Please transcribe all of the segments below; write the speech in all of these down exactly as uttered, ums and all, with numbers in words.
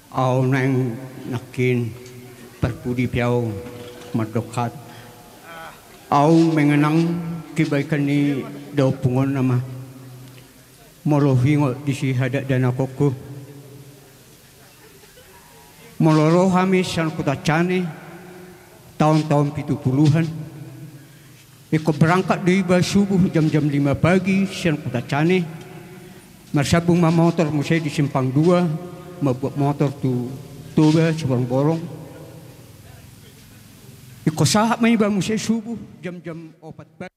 Ahu naeng nangkin parpudi pe ahu mandok hata. Ahu mengenang kebaikan ni daompung on nama. Molo huingot disi, hadat danakonhu, molo ro hami sian Kota Cane taon-taon pitu puluhan, ingkon berangkat do iba subuh jam-jam lima pagi sian Kota Cane, marsambung ma motor muse di Simpang Dua, mambuat motor tu Toba Siborongborong. Ingkon sahat ma iba muse subuh jam-jam opat pagi.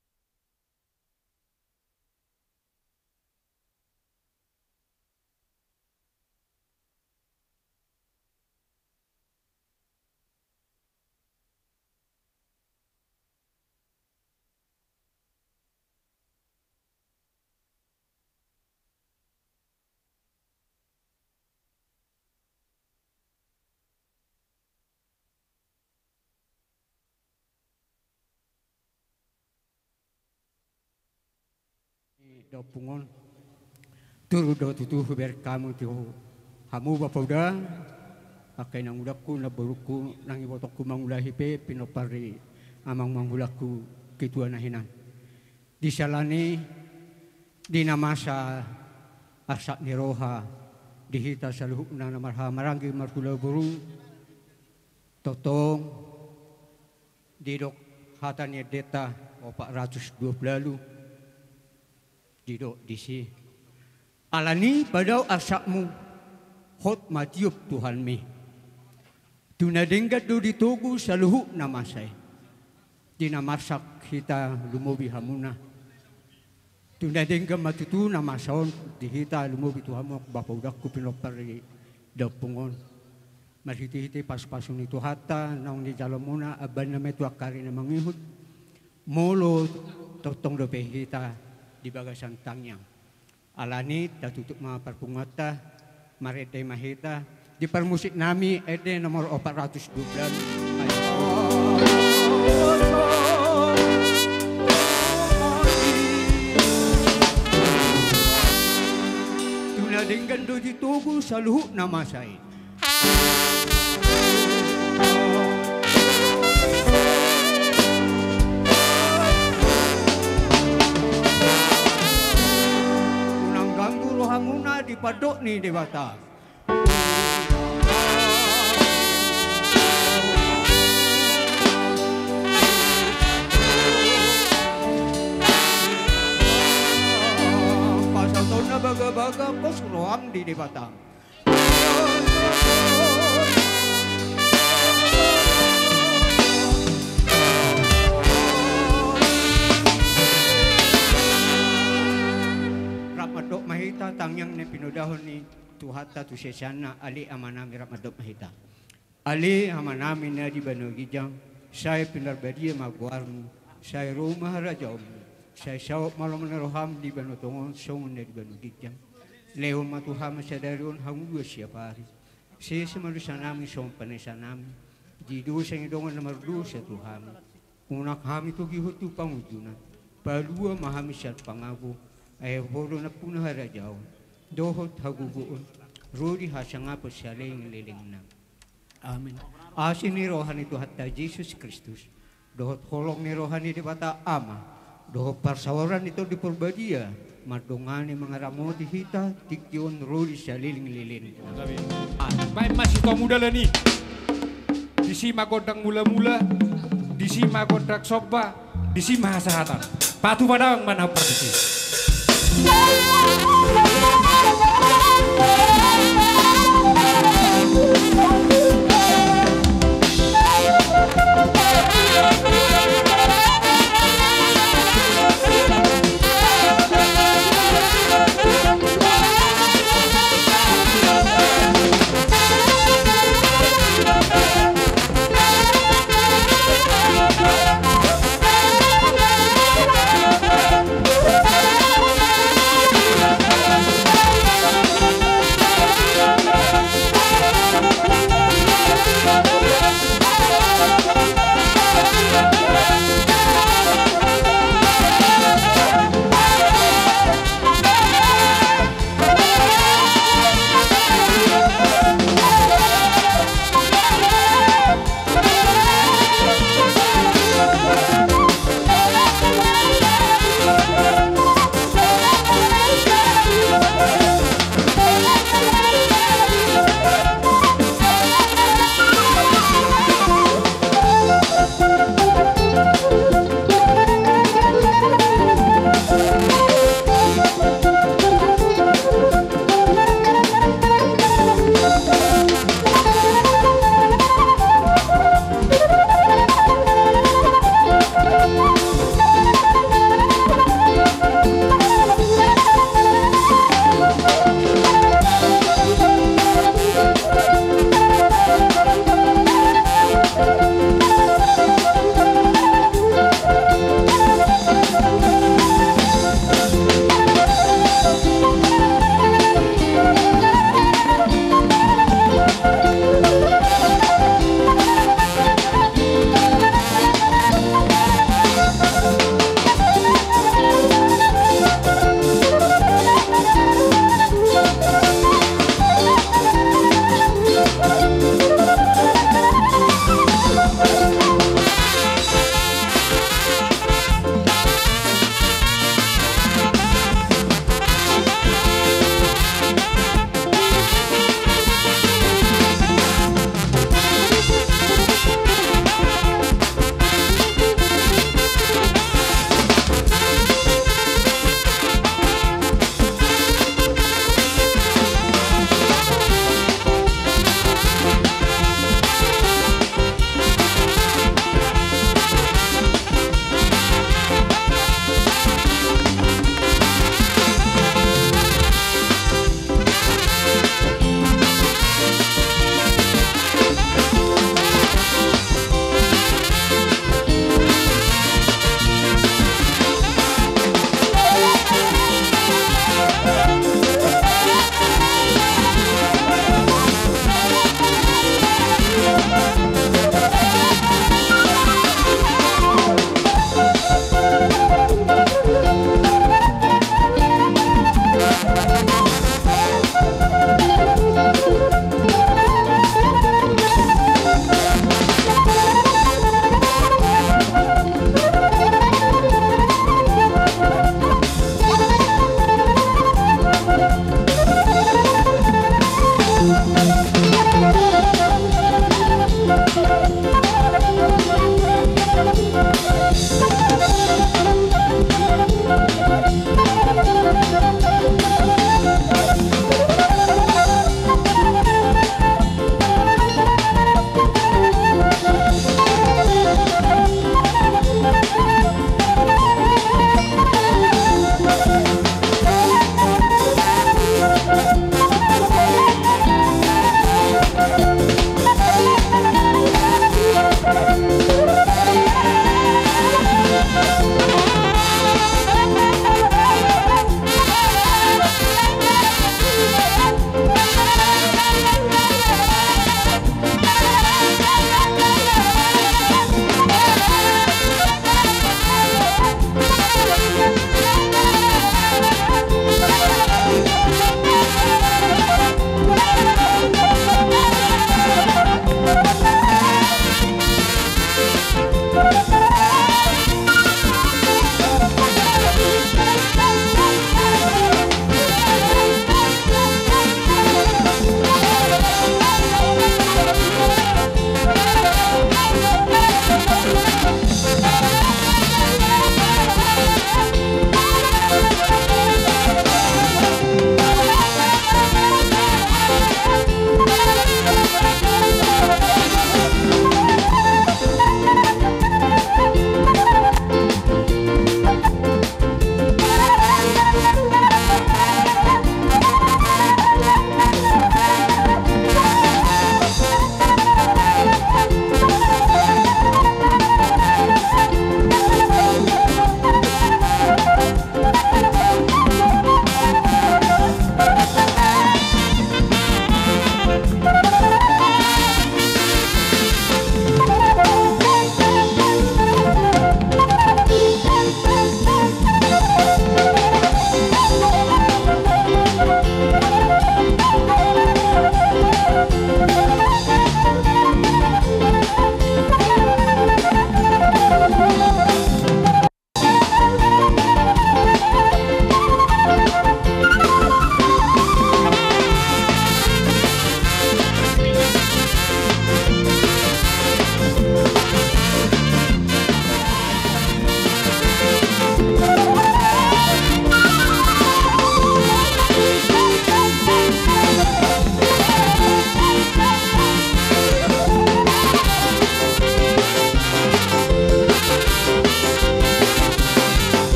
Daompung on, turut do tutu hubereng hamu tu hamu bapauda, angka inangudaku, namborungku, nang ibotongku mangulahi pe, pinompar ni amang mangulangku, ketua na hinan. Di sala ni, di na masa arsak ni roha di hita saluhutna na marhahamaranggi marhula boru, tongtong didok hata ni endenta opat ratus dua puluh ualu, didok disi: Alani padao arsakmu, hot ma tiop Tuhanmi. Tu na denggan do ditogu saluhutna masa i. Di na marsak hita lumobi hamuna. Tu na denggan ma tutu na masa on di hita lumobi tu hamu bapaudaku pinompar ni daompung on. Marhitehite pasupasu ni Tuhanta naung dijalo muna, amban na metu angka ari na mangihut. Molo tongtong dope hita di bagasan tangiang. Alani tatutup ma parpunguanta, marende ma hita di parmusik nami, ende nomor opat ratus dua belas. Tu na denggan do ditogu saluhutna masa i. Unang ganggu rohamuna di pandok ni Debata. Pasahatonna bagabaga pos roham di Debata. Rap mandok ma hita tangiang na pinodahon ni Tuhanta tu siseanna. Ale Amanami, rap mandok ma hita. Ale Amanami na di banua ginjang, sai pinarbadia ma goarmu, sai ro ma harajaonmu, sai saut ma lomo ni roham di banua tonga on songon na di banua ginjang. Lehon ma tu hami sadari on hangoluan siapari. Sesa ma dosanami songon panesanami di dosa ni dongan na mardosa tu hami. Unang hami togihon tu pangunjunan. Palua ma hami sian pangago. Ai Ho do nampuna harajaon dohot hagogoon, ro di hasangapon saleleng ni lelengna. Amin. Asi ni roha ni Tuhanta Jesus Kristus, dohot holong ni roha ni Debata Ama, dohot parsaoran ni Tondi Parbadia, mandongani mangaramoti hita tingki on ro di saleleng ni lelengna. Amin. Amin. Baen ma sitomu dalan i. Disi ma gondang mulamula, disi ma gondang somba, disi ma hasahatan. Patupa damang ma na pardisi.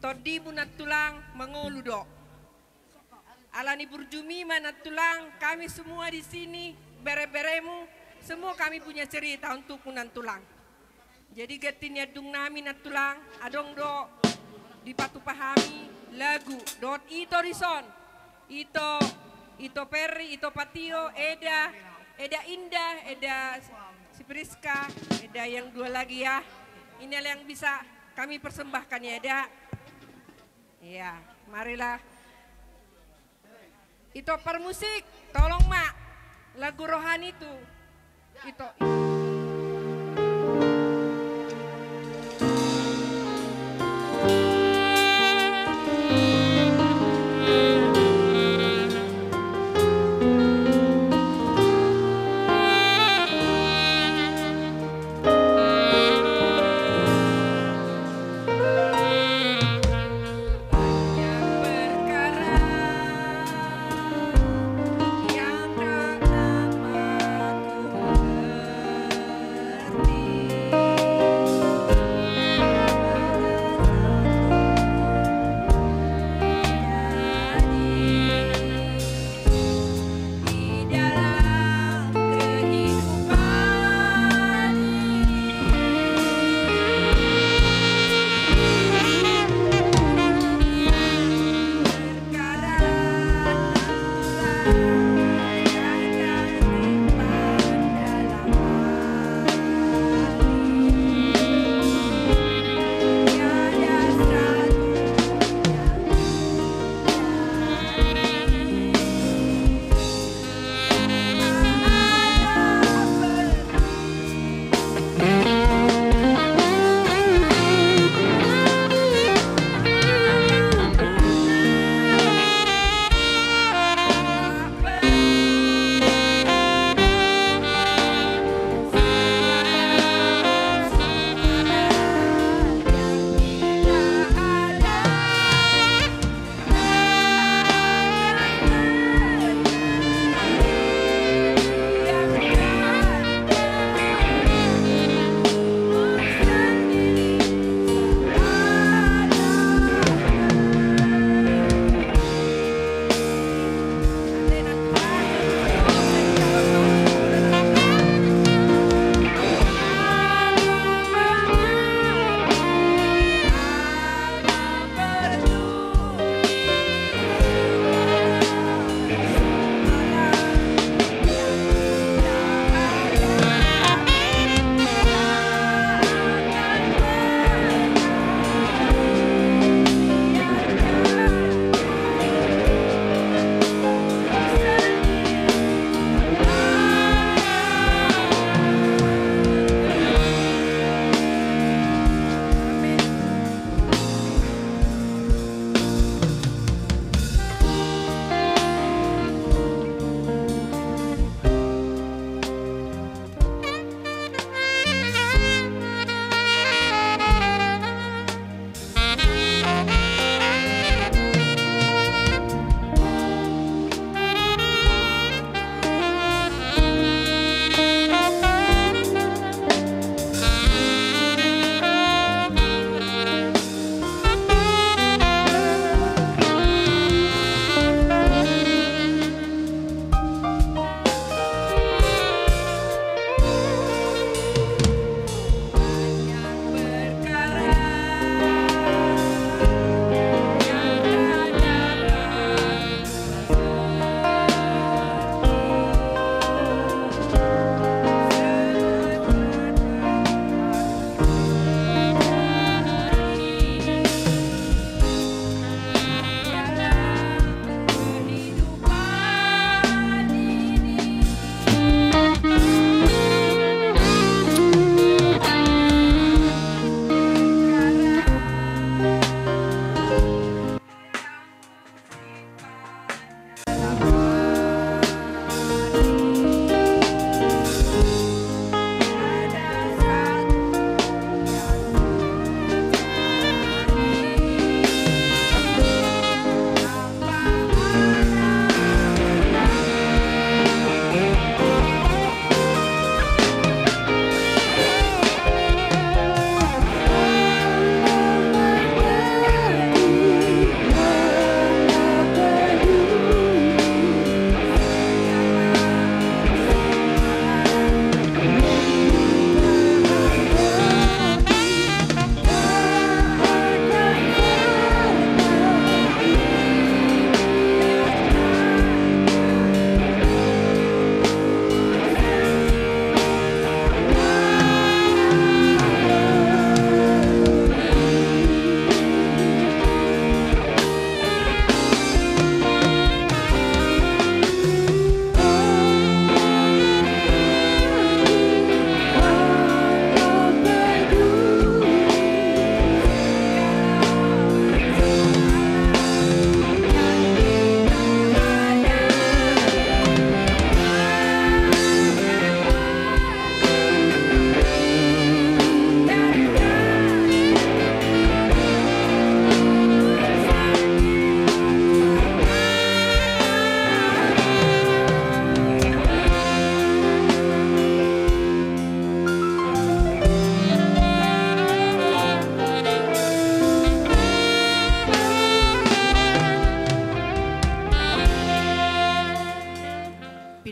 Tondimu nantulang mangolu do. Alani burjumi ma nantulang, kami semua di sini, bere-beremu, semua kami punya cerita untukmu nantulang. Jadi ganti ni andung nami nantulang, adong do dipatupa hami lagu dohot ito dison. Ito, Ito Perry, Ito Patio, Eda, Eda Indah, Eda si Priska, Eda yang dua lagi ya. Inilah yang bisa kami persembahkan ya, Eda. Iya, marilah. Ito parmusik, tolong ma lagu rohani tu Ito.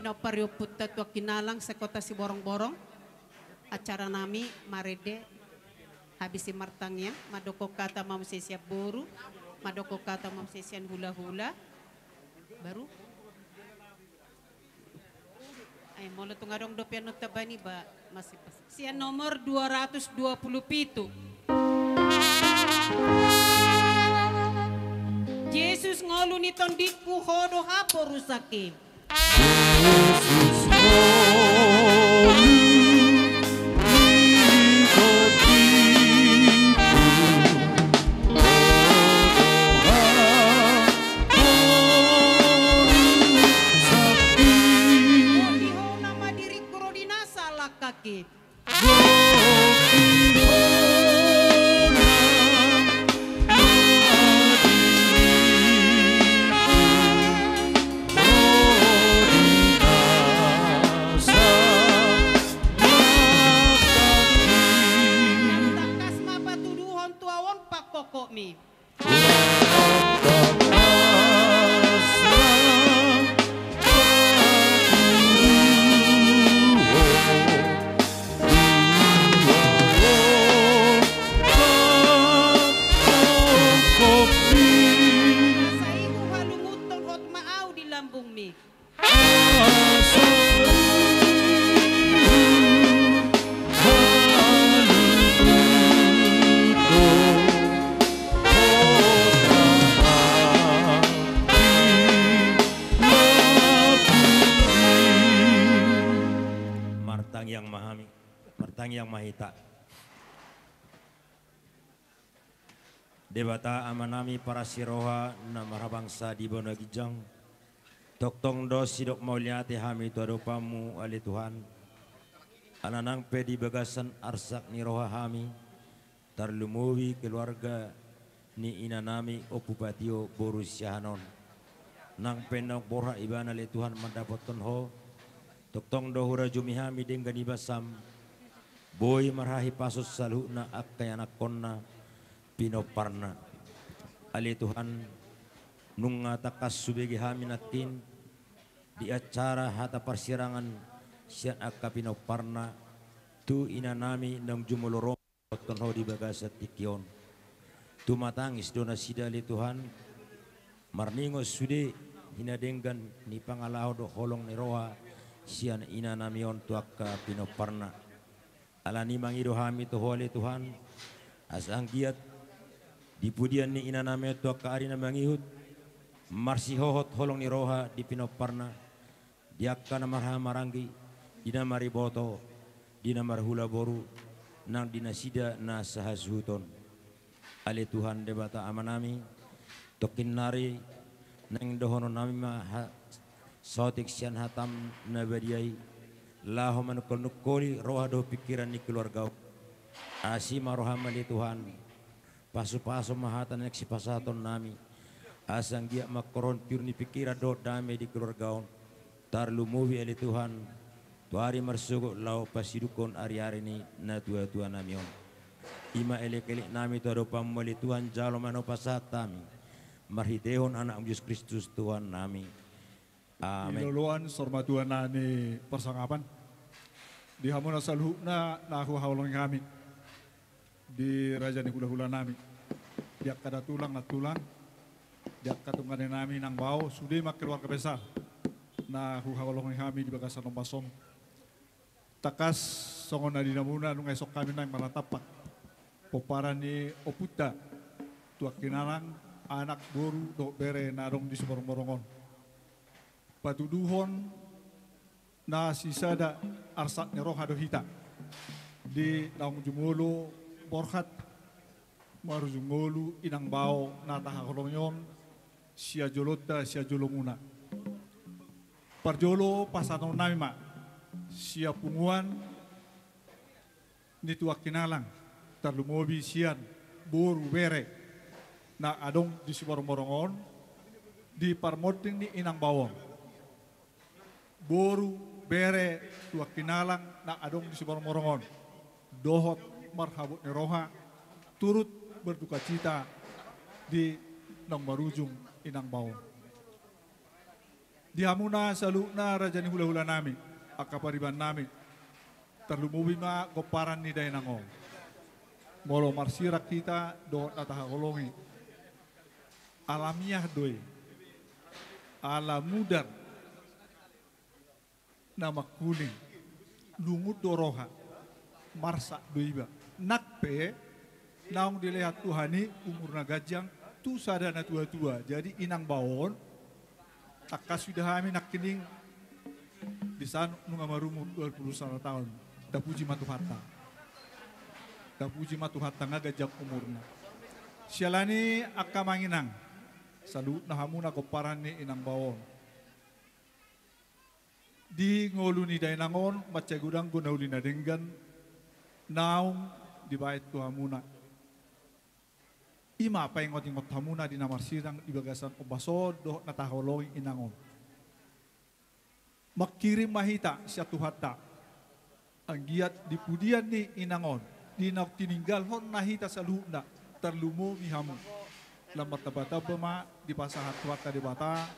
Pinompar ni ompunta Tuan Hinalang sekota Siborongborong. Acara nami marende habis i martangiang, mandok hata ma muse sian boru, mandok hata ma muse sian hulahula. Baru. Ai molo tung adong dope annon tabaen i ba masih pas. Sian nomor dua ratus dua puluh pitu. Jesus ngolu ni tondingku, ho do haporusangki. Jesus ngolu ni tondingku, ho do haporusangki. Di ho nama diringku ro di na salangkangki. Tangkas ma patuduhon tu ahu on pangkokmi. Asa i huhalungunhon hot ma ahu di lambungmi. Martangiang ma hami, martangiang ma hita. Debata Amanami parasi roha na marhabangsa di banua ginjang, tongtong do sidok mauliate hami tu adopanMu, ale Tuhan. Ala nang pe di bagasan arsak ni roha hami, tarlumobi keluarga ni inanami Ompu Patio boru Siahaan on. Nang pe naung borhat ibana, ale Tuhan, mandapothon Ho, tongtong do hurajumi hami denggan ni basaM, boi marhahipason saluhutna angka ianakhonna pinomparna. Ale Tuhan, nunga tangkas hubege hami nangkin di acara hata parsirangan sian angka pinomparna tu inanami naung jumolo ro mandapothon Ho di bagasan tingki on. Tumatangis do nasida, ale Tuhan, marningot sude hinadenggan ni pangalaho dohot holong ni roha sian inanami on tu angka pinomparna. Alani i mangido hami tu Ho, ale Tuhan, asa anggiat di pudian ni inanami on tu angka ari na mangihut, marsihohot holong ni roha di pinomparna, di angka na marhahamaranggi, di na mariboto, di na marhula boru, nang di nasida na sahasuhuton. Ale Tuhan Debata Amanami, tongkin nari naeng dohononnami ma ha-, saotik sian hataM na badia i, laho manungkol-nungkoli roha dohot pingkiran ni keluarga on. Asi ma rohaM, ale Tuhan, pasu-pasu ma hata na naeng sipasahatonnami, asa anggiat mangkorhon tiur ni pingkiran dohot dame di keluarga on, tarlumobi, ale Tuhan, tu ari marsogot laho pasidunghon ari-ari ni natua-tuanami on. I ma elek-eleknami tu adopanMu, ale Tuhan, jalo ma na hupasahat hami marhitehon AnakMu Jesus Kristus Tuhannami. Amen. Di loloan saur matua na ni parsangapan, di hamuna saluhutna na huhaholongi hami di raja ni hula-hulanami, di angka datulang nantulang, di angka tonggane nami inang bao, sude ma keluarga besar na huhaholongi hami di bagasan ombas on. Tangkas songon na nidaonmuna, nunga dison hami naeng marnatampak pomparan ni ompunta Tuan Hinalang, anak, boru dohot bere na adong di Siborongborong on. Patuduhon na sisada arsak ni roha do hita di naung jumolo borhat marujung ngolu inang bao na tahaholongi on sian jolonta, sian jolomuna. Parjolo pasahatonnami ma sian punguan ni Tuan Hinalang, tarlumobi sian boru, bere na adong di Siborongborong on, di parmonding ni inang bao on. Boru, bere, Tuan Hinalang na adong di Siborongborong on, dohot marhabot ni roha, turut berdukacita di naung marujung inang bao on. Di hamuna saluhutna raja ni hulahulanami, angka paribanami, tarlumobi ma gomparan ni dainang on. Molo marsirang hita dohot na tahaholongi, alamiah do i, ala mudar na mangkuling, lungun do roha, marsak do iba. Nang pe naung dilehon Tuhan i umur na ganjang tu sada na tuatua. Jadi inang bao on, tangkas suda hami nangkining, di son nunga marumur dua puluh sada taon. Tapuji ma Tuhanta. Tapuji ma Tuhanta, nga ganjang umurna. Siala ni i, angka amang inang, saluhutna hamuna gomparan ni inang bao on. Di ngolu ni dainang on mansai godang do na uli na denggan naung dibaen tu hamuna. I ma paingotingot hamuna di na marsirang di bagasan ombas on dohot na tahaholongi inang on. Mangkirim ma hita sian Tuhanta, anggiat di pudian ni inang on, di naung tininggalhonna hita saluhutna, tarlumobi hamu. Lam martambatamba ma dipasahat Tuhanta Debata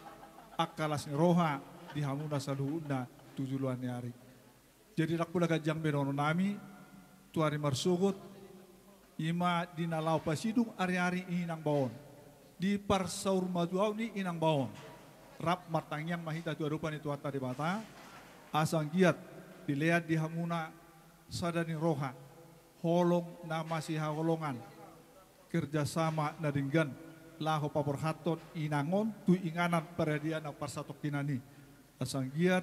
angka las ni roha di hamuna saluhutna tu joloan ni ari. Jadi ndang pola ganjang be dohononnami tu ari marsogot, i ma di na laho pasidung ariari ni inang bao on, di parsaurmatua ni inang bao on. Rap martangiang ma hita tu adopan ni Tuhanta Debata, asa anggiat dilean di hamuna sada ni roha, holong na masihaholongan, kerjasama na denggan, laho paborhathon inang on tu inganan paradiana parsatongkinan i. Asa anggiat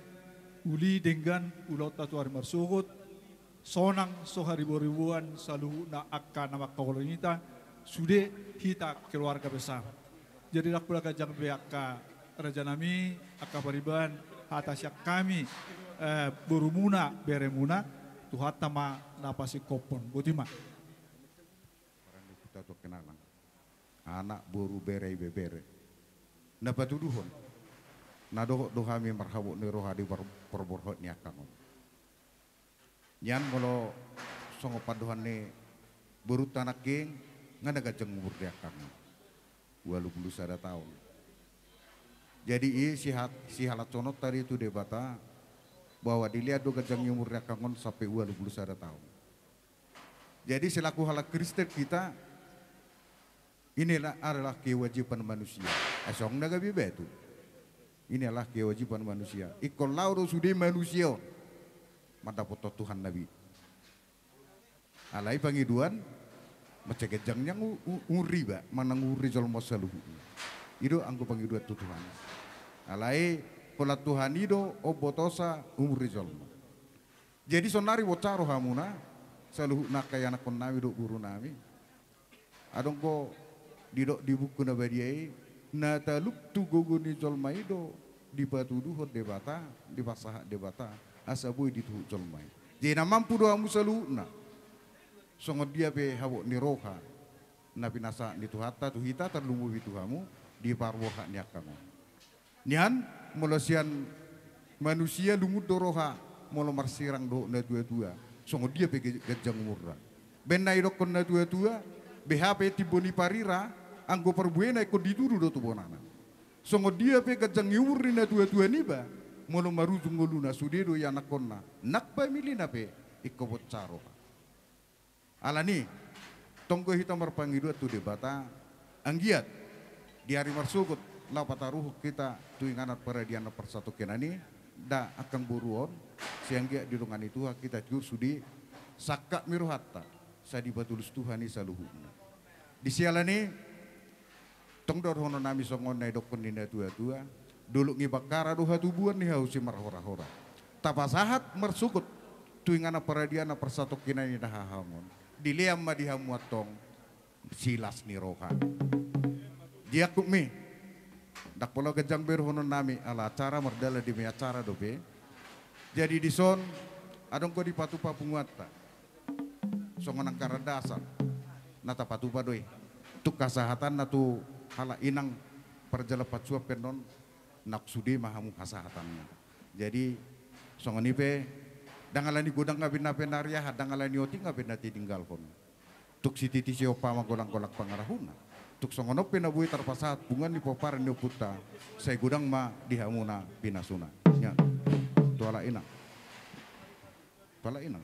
uli denggan ulaonta tu ari marsogot, sonang so hariboriboan saluhutna angka na mangkaholongi hita, sude hita keluarga besar. Jadi ndang pola ganjang be angka rajanami, angka pariban, hata sian hami, eh, borumuna, beremuna, Tuhanta ma na pasingkophon. Boti ma. Parange tu hita tu angka inang, anak, boru, bere, ibebere, na patuduhon na dohot do hami marhabot ni roha di par-, parborhat ni angka on. Nian molo songon pandohan ni borunta nangkin, nga na ganjang umur ni angka on, ualu pulu sada taon. Jadi i sihat-, sihalatshononta do i tu Debata, bahwa dilean do ganjang ni umur ni angka on sampe ualu pulu sada taon. Jadi selaku halak Kristen hita, ini adalah kewajiban manusia. Ai songon na gabe batu. Ini adalah kewajiban manusia. Ingkon laho do sude manusia on mandapothon Tuhan na bina. Alai pangidoan, mansai ganjang nian u-, u-, umur iba manang umur ni jolma saluhutna. I do anggo pangidoan tu Tuhan. Alai holan Tuhan i do umbotosa umur ni jolma. Jadi saonari boan sa rohamuna, saluhutna angka ianakkonnami dohot borunami. Adong do didok di buku na badia i, na talup tu gogo ni jolma i do dipatuduhon Debata, dipasahat Debata, asa boi dituhuk jolma i. Jadi na mampu do hamu saluhutna, songon dia pe habot ni roha na pinasahat ni Tuhanta tu hita, tarlumobi tu hamu di parborhat ni angka on. Nian, molo sian manusia lungun do roha molo marsirang dohot na tuatua, songon dia pe ge-, ganjang umurna. Baen na idokkon na tuatua, beha pe timbo ni parira, anggo parbuena ingkon ditudu do tu bonana. Songon dia pe ganjang ni umur ni na tuatua niba, molo marujung ngoluna, sude do ianakkonna, nang familina pe ingkon boan sa roha. Alani, tonggo hita marpangidoan tu Debata, anggiat di ari marsogot laho pataruhon hita tu inganan paradiana parsatongkinan i, da angkang boru on, sai anggiat didongani Tuhan hita tiur sude, sangkap ni rohanta, sai dipatulus Tuhan i saluhutna. Di siala ni i, tong do dohononnami songon na idokkon ni na tuatua, dolok ni bangkara do hatubuan ni hau simarhorahora. Tapasahat marsogot tu inganan paradiana parsatongkinan i na hahaongon. Dilean ma di hamu antong silas ni roha. Diangkup mi. Ndang pola ganjang be dohononnami, ala acara mardalan di me acara dope. Jadi dison, adong do dipatupa punguanta. Songon angka randasan na tapatupa do i. Tung hasahatanna tu halak inang parjala pansuan pe annon, nang sude ma hamu hasahatanna. Jadi songon i pe, ndang ala ni godang na binahen na riahan, ndang ala ni otik na binahen tininggalhon. Tung sititi siompa ma golang-golang pangarahutna. Tung songon on pe na boi tarpasahat punguan ni pomparan ni ompunta, sai godang ma di hamuna pinasuna. Nya, tu halak inang. Tu halak inang.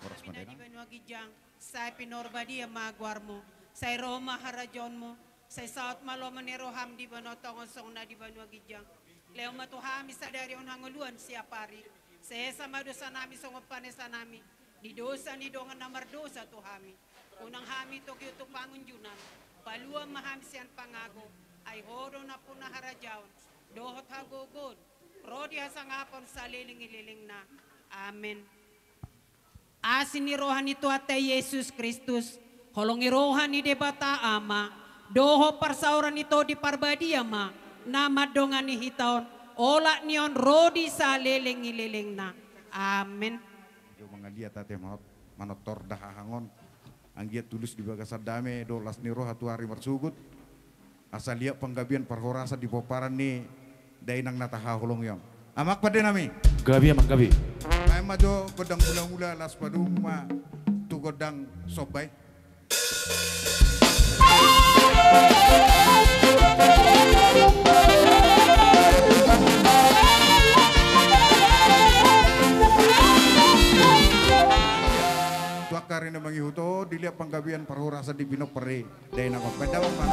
Horas ma, Dainang. Di banua ginjang, sai pinarbadia ma goarmu, sai ro ma harajaonmu, sai saut ma lomo ni roham di banua tonga on songon na di banua ginjang. Lehon ma tu hami sadari on hangoluan siapari. Sesa ma dosanami songon panesanami di dosa ni dongan na mardosa tu hami. Unang hami togihon tu pangunjunan. Palua ma hami sian pangago. Ai Ho do nampuna harajaon dohot hagogoon, ro di hasangapon saleleng ni lelengna. Amen. Asi ni roha ni Tuhanta Jesus Kristus, holong ni roha ni Debata Ama, dohot parsaoran ni Tondi Parbadia ma na mandongani hita on, olat ni on ro di saleleng ni lelengna. Amen. Jo mangaliat ate ma hot manortor da hahang on. Anggiat tulus di bagasan dame dohot las ni roha tu ari marsogot. Asa liat panggabean parhorasan di pomparan ni dainang na tahaholongi on. Amang pandenami. Gabe, amang, gabe. Baen ma jo gondang mulamula, laos padomu ma tu gondang somba i. Tu angka ari na mangihut on, diliat panggabean parhorasan di pinompar i. Dainang on, baen damang ma.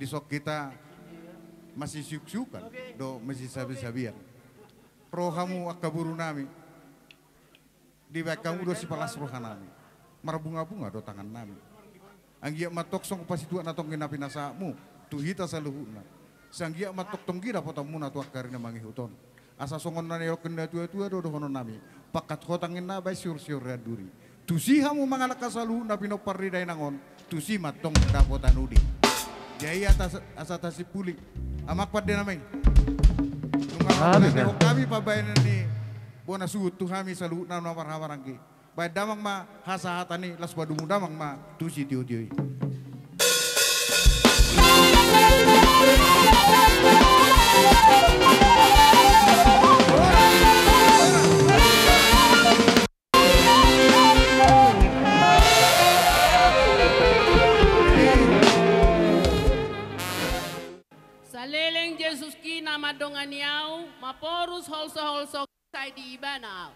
Dison hita masisiuksiukan dohot masisabisabian. Ro hamu angka borunami, dibaen hamu do sipalas rohanami, marbungabunga do tangannami. Anggiat ma antong songon pasituak na tonggi na pinasahatmu tu hita saluhutna. Sai anggiat ma antong tonggi dapotanmuna tu angka ari na mangihut on. Asa songon na nidok ni natuatua do dohononnami: Pangkat hotang ninna baen siursiur ni anduri. Tusi hamu mangalangka saluhut na pinompar ni dainang on, tusi ma antong dapotan uli. Jadi asa, asa tasimpuli. Amang pandenami, nunga mangkatahon hami pambahenan ni bona suhut tu hami saluhutna na marhahamaranggi. Baen damang ma hasahatan i, laos padomu damang ma tu sitiotio i. Saleleng Jesus ki na mandongani ahu, maporus holsoholso sai di Ibana ahu.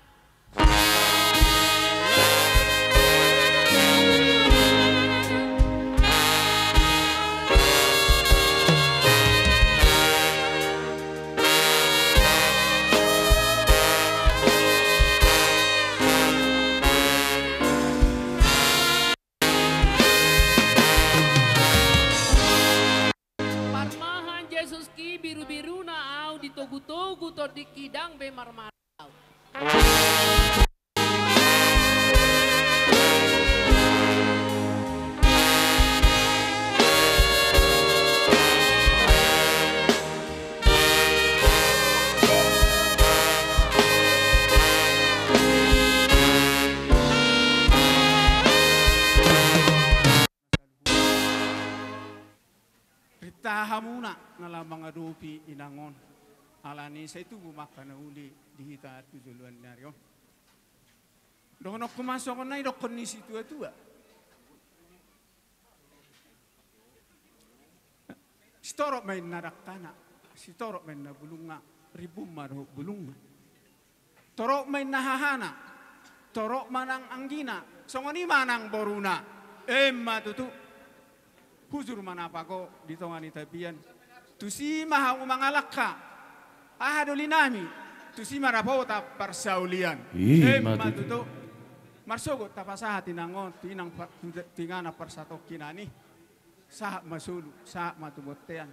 Parmahan Jesus ki, birubiruna ahu, di togutogu tondingki ndang be marmara ahu. Rinta hamuna na laho mangadopi inang on. Alani i sai tubu ma angka na uli di hita tu joloan ni ari on. Dohononku ma songon na nidokkon ni situatua: Sitorop ma inna dangkana, sitorop ma inna bulungna, rimbun ma dohot bulungna. Torop ma inna hahana, torop ma nang anggina, songon i ma nang boruna. Emma tutu. Hujur ma na pago di tonga ni tapian. Tusi ma hamu mangalangka. Aha dolinami? Tusi ma dapotan parsaulian. Emma tutu. Marsogot tapasahat inang on tu inang pa-, tu, tu inganan parsatongkinan i. Sahat ma solu, sahat ma tu bontean.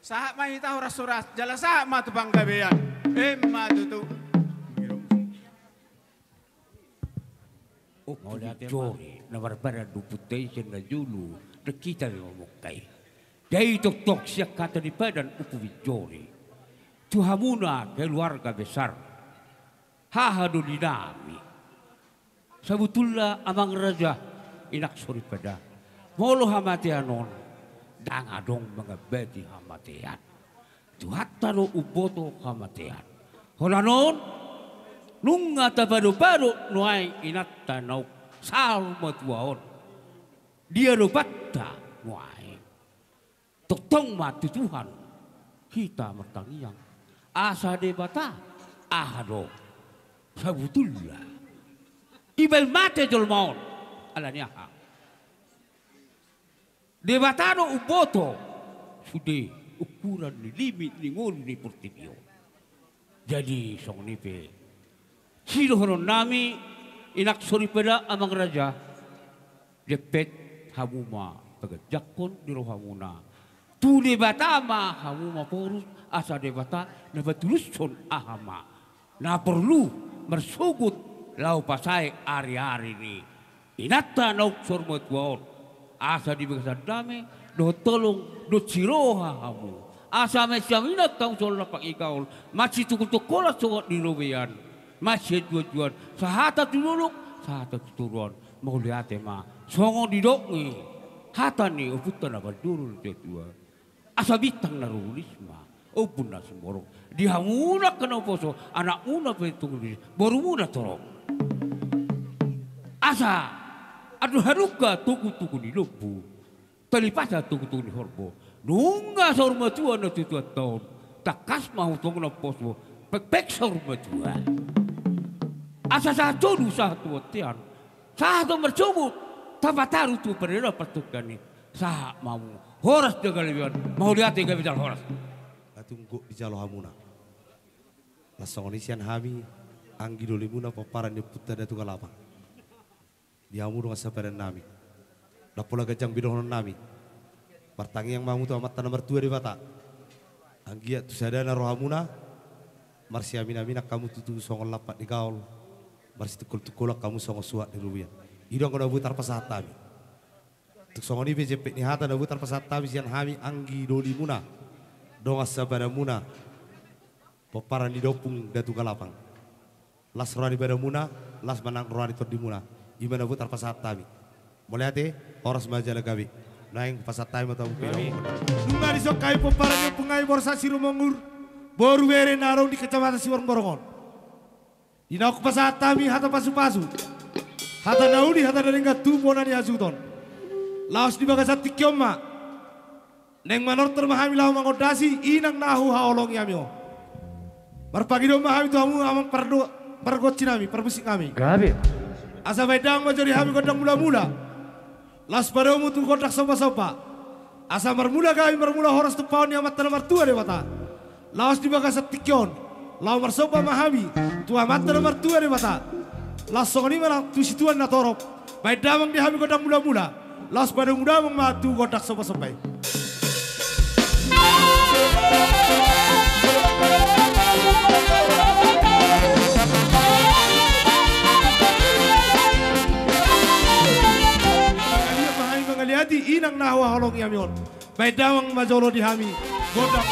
Sahat ma hita horas-horas, jala sahat ma tu panggabean. Emma tutu. Ompu Binjori na marbadan di ompunta i sian na jolo, dang hita be mamungka i. Jadi tongtong sian hata ni padan Ompu Binjori tu hamuna keluarga besar, haha dolinami. Sabutulna amang raja, inang soripada, molo hamatean on, ndang adong mangambati hamatean. Tuhanta do umboto hamatean. Holan on, nunga tapadopadop nuaeng inanta naung saur matua on. Diadopanta nuaeng. Tongtong ma tu Tuhan hita martangiang. Asa Debata, aha do sabutulna? Dibaen mate jolma on. Alani aha? Debata do umboto sude ukuran ni limit ni ngolu ni portibi on. Jadi songon i pe sidohononnami, inang soripada, amang raja, dempet hamu ma paganjangkon ni rohamuna. Tu Debata ma hamu maporus, asa Debata na patulushon aha ma na porlu marsogot laho pasae ariari ni inanta naung saur matua on. Asa di bagasan dame dohot holong dohot siroha hamu, asa masiaminang hamu songon lampak ni gaol, masitungkol tongkolan songon di robean, masianjuanjuan sahata tu dolok, sahata tu toruan. Mauliate ma. Songon didok ni hata ni ompunta na parjolo na tuatua: Asa bintang na rurulis ma ombun na sumorop di hamuna angka na umposo, anakmuna pe tung rurulis, borumuna torop. Asa andor halumpang togutogu ni lombu, talipasan togutogu ni horbo. Nunga saur matua natuatuanta on, tangkas ma hutong na umposo, pekpek saur matua. Asa sahat solu sahat tu bontean, sahat ma marsogot tapataru tu pardalan partongkian i. Sahat ma hamu Horas do gabe on. Mauliate, gabe jala horas. Atung gok dijalo hamuna. Laos songon i sian hami anggi dolimuna pomparan ni ompunta Datu Galapang. Di hamu dongan sapadan nami. Ndang pola ganjang be dohonon nami. Martangiang ma hamu tu Amanta na martua Debata. Anggiat tu sadana rohamuna, marsiaminaminan hamu tutu songon lampak ni gaol, marsitungkoltungkolan hamu songon suhat ni robean. I do anggo na boi tarpasahat hami. Tung songon i pe jempek ni hata na boi tarpasahat hami sian hami anggi dolimuna, dongan sapadanmuna, pomparan ni da Ompung Datu Galapang. Las roha ni badanmuna, las ma nang roha ni tondimuna. I ma na boi tarpasahat hami. Mauliate, horas ma jala gabe. Naeng pasahat hami ma tu hamu pe. Gabe. Nunga dison hami pomparan ni ompung nami Borsak Sirumonggur, boru bere na adong di Kecamatan Siborongborong on. Di naung hupasahat hami hata pasupasu, hata na uli, hata na denggan tu bona ni hasuhuton. Laos di bagasan tingki on ma naeng manortor ma hami laho mangondasi inang na huhaholongi hami on. Marpangidoan ma hami tu hamu amang pardo-, pargonsi nami, parmusik nami. Gabe. Asa baen damang ma jolo di hami gondang mulamula. Laos padomu tu gondang sombasomba. Asa marmula gabe, marmula horas tumpahon ni Amanta na martua Debata. Laos di bagasan tingki on, laho marsomba ma hami tu Amanta na martua Debata. Laos songon i ma nang tu situan na torop. Baen damang di hami gondang mulamula. Laos padomu damang ma tu gondang sombasomba i. Mangaliat ma hami mangaliati inang na huhaholongi hami on. Baen damang ma jolo di hami gondang.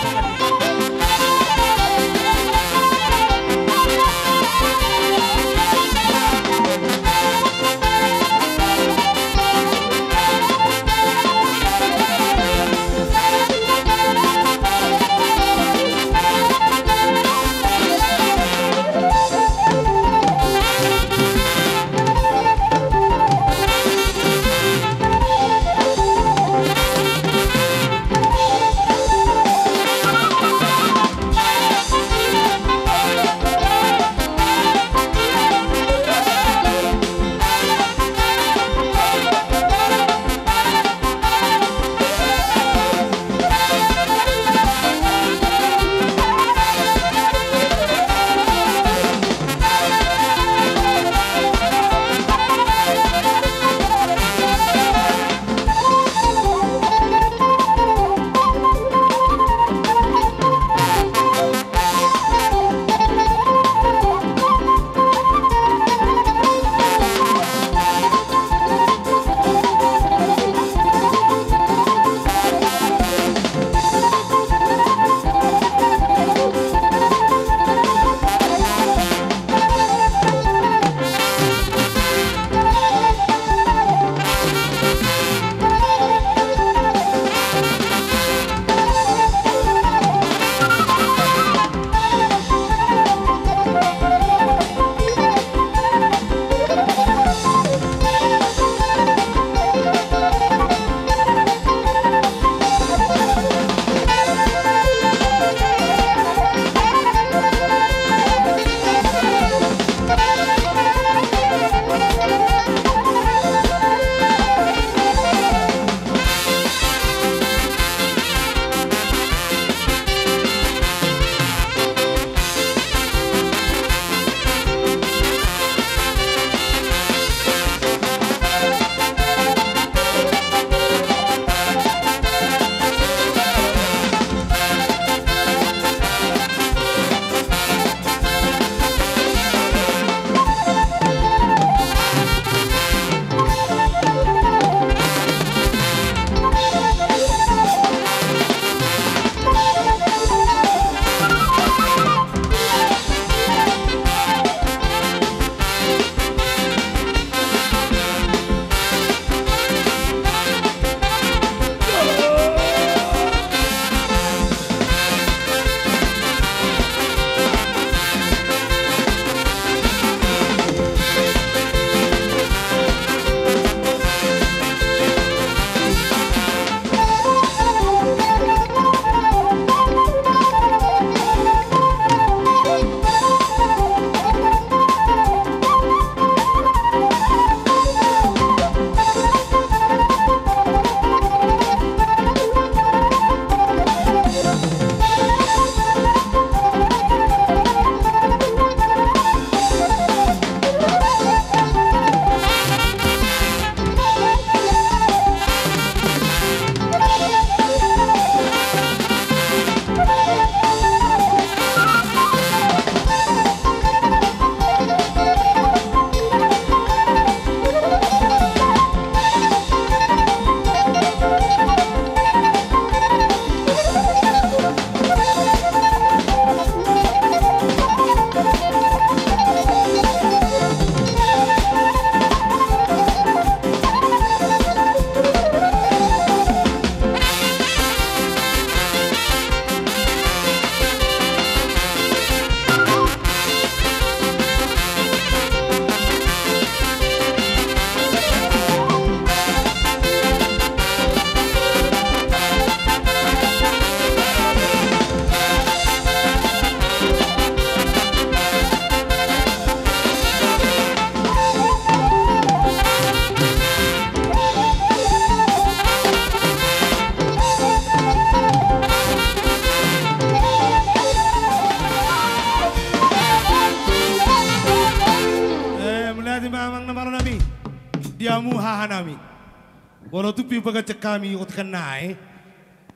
Molo tung pe hupaganjang hami otik an nai,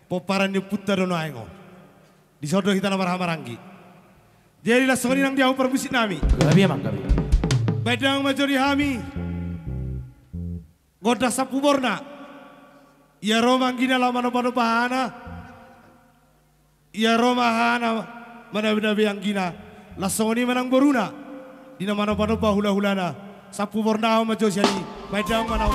pomparan ni ompunta do nuaeng on. Dison do hita na marhahamaranggi. Jadi laos songon i nang di hamu parmusik nami. Gabe amang, gabe. Baen damang ma jo di hami gondang sampu borna. Ia ro ma anggina laho manombanomba hahana. Ia ro ma hahana manabenabe anggina. Laos songon i ma nang boruna di na manombanomba hulahulana. Sampu bornahon ma jo sian i. Baen damang ma nang.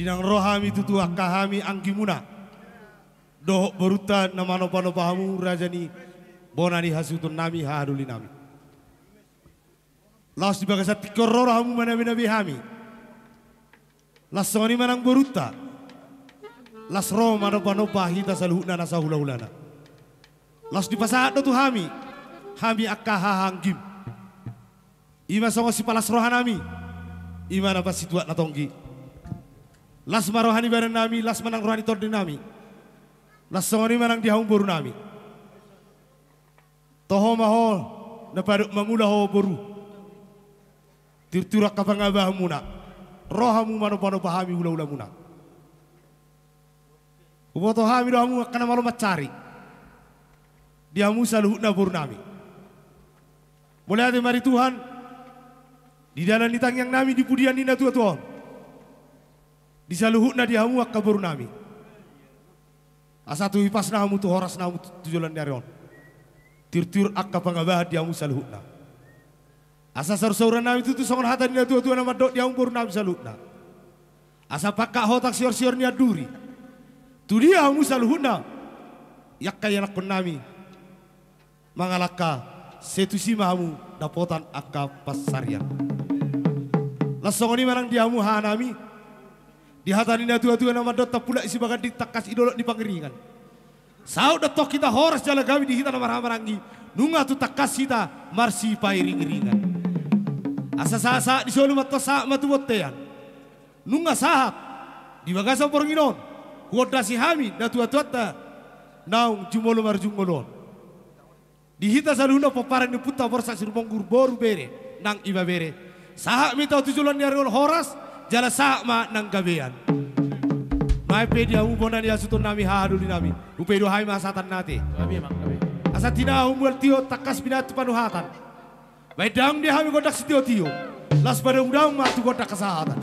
Nang ro hami tutu angka hami anggimuna dohot borunta na manopa-nopa hamu raja ni bona ni hasuhuton nami, haha doli nami. Laos di bagasan tingki on ro do hamu manabe-nabe hami. Laos songon i ma nang borunta. Laos ro manopa-nopa hita saluhutna na sahula-hulana. Laos dipasahat do tu hami, hami angka haha anggim. I ma songon sipalas roha nami, i ma na parsituak na tonggi. Las ma roha ni badan nami, las ma nang roha ni tondi nami. Las songon i ma nang di hamu boru nami. Toho ma ho na padok mangula ho boru. Tiur-tiur angka pangabahanmuna. Ro hamu manopa-nopa hami hula-hulamuna. Huboto hami do hamu angka na malo mansari di hamu saluhutna boru nami. Mauliate ma di Tuhan, di dalan ni tangiang nami di pudian ni natua-tua on, di saluhutna di hamu angka boru nami. Asa tu hipasna hamu tu horasna hamu tu joloan ni ari on. Tiur-tiur angka pangabahan di hamu saluhutna. Asa saur-sauran nami tutu songon hata ni natua-tua na mandok di hamu boru nami saluhutna. Asa pangkat hotang sior-sior ni anduri. Tu dia hamu saluhutna. I angka ianakkon nami. Mangalangka, sai tusi ma hamu dapotan angka pansarian. Las songon i ma nang di hamu haha nami. Di hata ni natua-tua na mandok tampulak i sibaganding tangkas i dolok ni pangiringan. Saut do tong hita horas jala gabe di hita na marhahamaranggi, nunga tung tangkas hita marsipairing-iringan. Asa sahat-sahat ni solu ma antong sahat ma tu bontean. Nunga sahat di bagasan borngin on huondasi hami natua-tuanta naung jumolo marjumolo on. Di hita saluhutna pomparan ni ompunta Borsak Sirumonggur boru bere nang ibebere. Sahat ma hita tu joloan ni ari on horas, jala sahat ma nang gabean. Nuaeng pe di hamu bona ni hasuhuton nami, haha doli nami, hupaidua hami ma hasahatan na ate. Gabe, Amang, gabe. Asa tinahu mual tio tangkas binahen tu panuhatan. Bahen daong di hami gondang sitio-tio. Las padaong-daong ma tu gondang hasahatan.